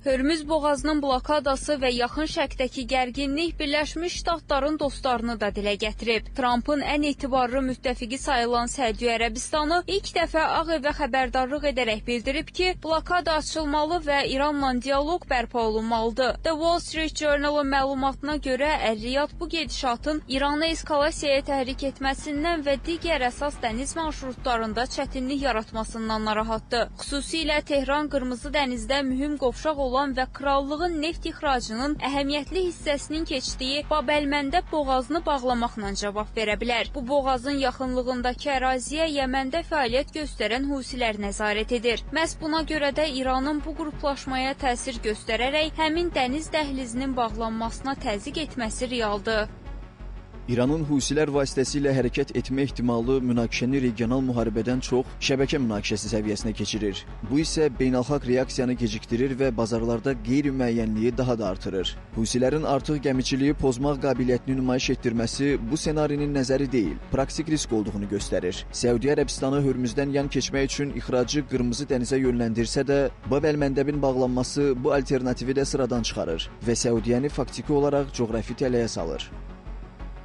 Hörmüz boğazının blokadası və Yaxın Şərqdəki gərginlik Birləşmiş Ştatların dostlarını da dilə gətirib. Trampın ən etibarlı müttəfiqi sayılan Səudiyyə Ərəbistanı ilk dəfə Ağ Evə xəbərdarlıq edərək bildirib ki, blokada açılmalı və İranla dialoq bərpa olunmalıdır. The Wall Street Journal-ın məlumatına görə Ər-Riyad bu gedişatın İranı eskalasiyaya təhrik etməsindən və digər əsas dəniz marşrutlarında çətinlik yaratmasından narahatdır. Xüsusilə Tehran Qırmızı dənizdə mühüm qovşaq olan və krallığın neft ixracının əhəmiyyətli hissəsinin keçdiyi Bab-əl-Məndəb boğazını bağlamaqla cavab verə bilər. Bu boğazın yaxınlığındakı əraziyə Yəməndə fəaliyyət göstərən Husilər nəzarət edir. Məhz buna görə də İranın bu qruplaşmaya təsir göstərərək həmin dəniz dəhlizinin bağlanmasına təzyiq etməsi realdır. İranın Husilər vasitəsilə hərəkət etmə ehtimalı münaqişəni regional müharibədən çox şəbəkə münaqişəsi səviyyəsinə keçirir. Bu isə beynəlxalq reaksiyanı gecikdirir və bazarlarda qeyri-müəyyənliyi daha da artırır. Husilərin artıq gəmiçiliyi pozmaq qabiliyyətini nümayiş etdirməsi bu ssenarinin nəzəri deyil, praktik risk olduğunu göstərir. Səudiyyə Ərəbistanı Hörmüzdən yan keçmək üçün ixracı Qırmızı dənizə yönləndirsə də, Bab-əl-Məndəbin bağlanması bu alternativi də sıradan çıxarır və Səudiyyəni faktiki olaraq coğrafi tələyə salır.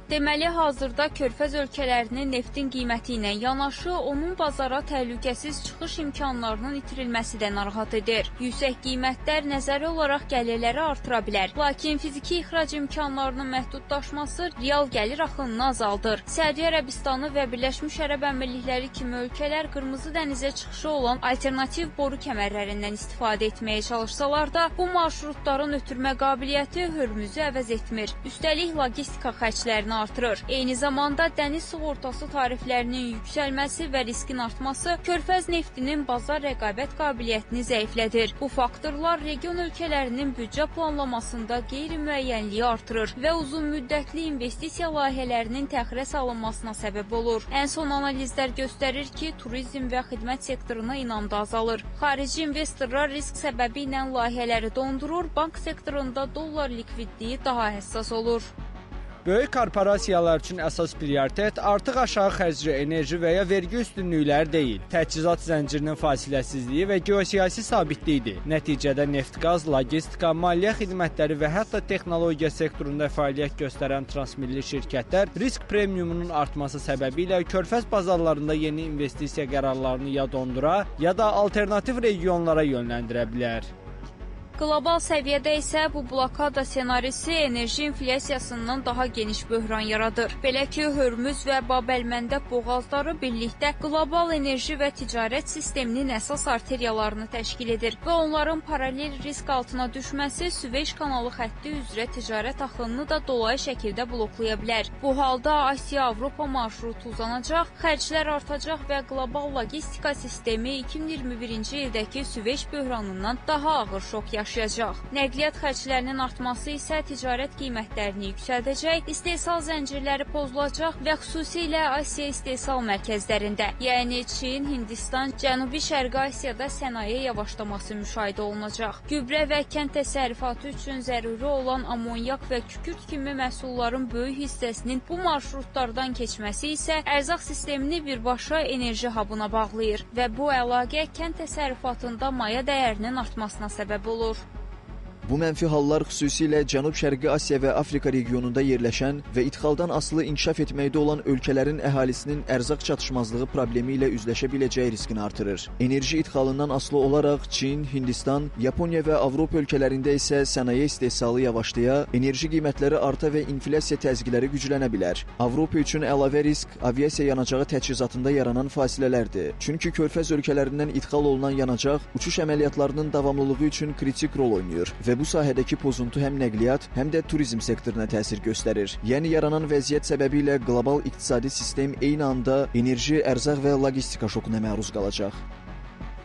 Deməli, hazırda Körfəz ölkələrinin neftin qiyməti ilə yanaşı, onun bazara təhlükəsiz çıxış imkanlarının itirilməsi də narahat edir. Yüksək qiymətlər nəzəri olaraq gəlirləri artıra bilər. Lakin fiziki ixrac imkanlarının məhdudlaşması real gəlir axınını azaldır. Səudiyyə Ərəbistanı və Birləşmiş Ərəb Əmirlikləri kimi ölkələr Qırmızı dənizə çıxışı olan alternativ boru kəmərlərindən istifadə etməyə çalışsalar da, bu marşrutların ötürmə qabiliyyəti Hörmüzü əvəz etmir. Üstəlik, logistika xərclərini artırır. Eyni zamanda dəniz sığortası tariflərinin yüksəlməsi və riskin artması Körfəz neftinin bazar rəqabət qabiliyyətini zəiflədir. Bu faktorlar region ölkələrinin büdcə planlamasında qeyri-müəyyənliyi artırır və uzunmüddətli investisiya layihələrinin təxirə salınmasına səbəb olur. Ən son analizlər göstərir ki, turizm və xidmət sektoruna inam da azalır. Xarici investorlar risk səbəbi ilə layihələri dondurur, bank sektorunda dollar likvidliyi daha həssas olur. Böyük korporasiyalar üçün əsas prioritet artıq aşağı xərcli enerji və ya vergi üstünlükləri deyil, təchizat zəncirinin fasiləsizliyi və geosiyasi sabitliyidir. Nəticədə neft-qaz, logistika, maliyyə xidmətləri və hətta texnologiya sektorunda fəaliyyət göstərən transmilli şirkətlər risk premiumunun artması səbəbilə Körfəz bazarlarında yeni investisiya qərarlarını ya dondura, ya da alternativ regionlara yönləndirə bilər. Qlobal səviyyədə isə bu blokada ssenarisi enerji inflyasiyasından daha geniş böhran yaradır. Belə ki, Hörmüz və Bab-əl-Məndəb boğazları birlikdə qlobal enerji və ticarət sisteminin əsas arteriyalarını təşkil edir və onların paralel risk altına düşməsi Süveyş kanalı xətti üzrə ticarət axınını da dolayı şəkildə bloklaya bilər. Bu halda Asiya-Avropa marşrutu uzanacaq, xərclər artacaq və qlobal logistika sistemi 2021-ci ildəki Süveyş böhranından daha ağır şok yaşayacaq. Nəqliyyat xərclərinin artması isə ticarət qiymətlərini yüksəldəcək, istehsal zəncirləri pozulacaq və xüsusilə Asiya istehsal mərkəzlərində, yəni Çin, Hindistan, Cənubi Şərqi Asiyada sənaye yavaşlaması müşahidə olunacaq. Gübrə və kənd təsərrüfatı üçün zəruri olan amonyak və kükürt kimi məhsulların böyük hissəsinin bu marşrutlardan keçməsi isə ərzaq sistemini birbaşa enerji hubuna bağlayır və bu əlaqə kənd təsərrüfatında maya dəyərinin artmasına səbəb olur. Bu mənfi hallar xüsusilə Cənub-Şərqi Asiya və Afrika regionunda yerləşən və idxaldan asılı inkişaf etməkdə olan ölkələrin əhalisinin ərzaq çatışmazlığı problemi ilə üzləşə biləcəyi riskini artırır. Enerji idxalından asılı olaraq Çin, Hindistan, Yaponiya və Avropa ölkələrində isə sənaye istehsalı yavaşlaya, enerji qiymətləri arta və inflyasiya təzyiqləri güclənə bilər. Avropa üçün əlavə risk aviasiya yanacağı təchizatında yaranan fasilələrdir. Çünki Körfəz ölkələrindən idxal olunan yanacaq uçuş əməliyyatlarının davamlılığı üçün kritik rol oynayır və bu sahədəki pozuntu həm nəqliyyat, həm də turizm sektoruna təsir göstərir. Yəni yaranan vəziyyət səbəbilə qlobal iqtisadi sistem eyni anda enerji, ərzaq və logistika şokuna məruz qalacaq.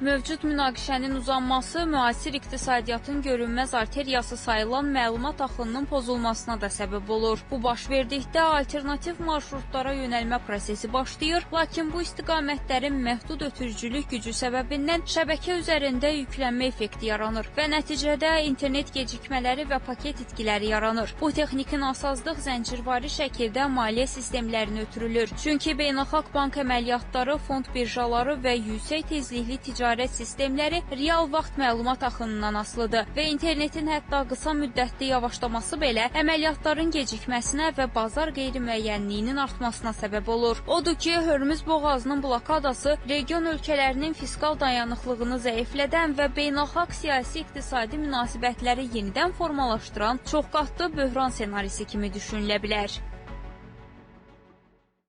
Mövcud münaqişənin uzanması müasir iqtisadiyyatın görünməz arteriyası sayılan məlumat axınının pozulmasına da səbəb olur. Bu baş verdikdə alternativ marşrutlara yönəlmə prosesi başlayır, lakin bu istiqamətlərin məhdud ötürücülük gücü səbəbindən şəbəkə üzərində yüklənmə effekti yaranır və nəticədə internet gecikmələri və paket itkiləri yaranır. Bu texniki nasazlıq zəncirvari şəkildə maliyyə sistemlərinə ötürülür. Çünki beynəlxalq bank əməliyyatları, fond birjaları və yüksək tezlikli ticarət ticarət sistemləri real vaxt məlumat axınından asılıdır və internetin hətta qısa müddətli yavaşlaması belə əməliyyatların gecikməsinə və bazar qeyri-müəyyənliyinin artmasına səbəb olur. Odur ki, Hörmüz boğazının blokadası region ölkələrinin fiskal dayanıqlığını zəiflədən və beynəlxalq siyasi-iqtisadi münasibətləri yenidən formalaşdıran çoxqatlı böhran ssenarisi kimi düşünülə bilər.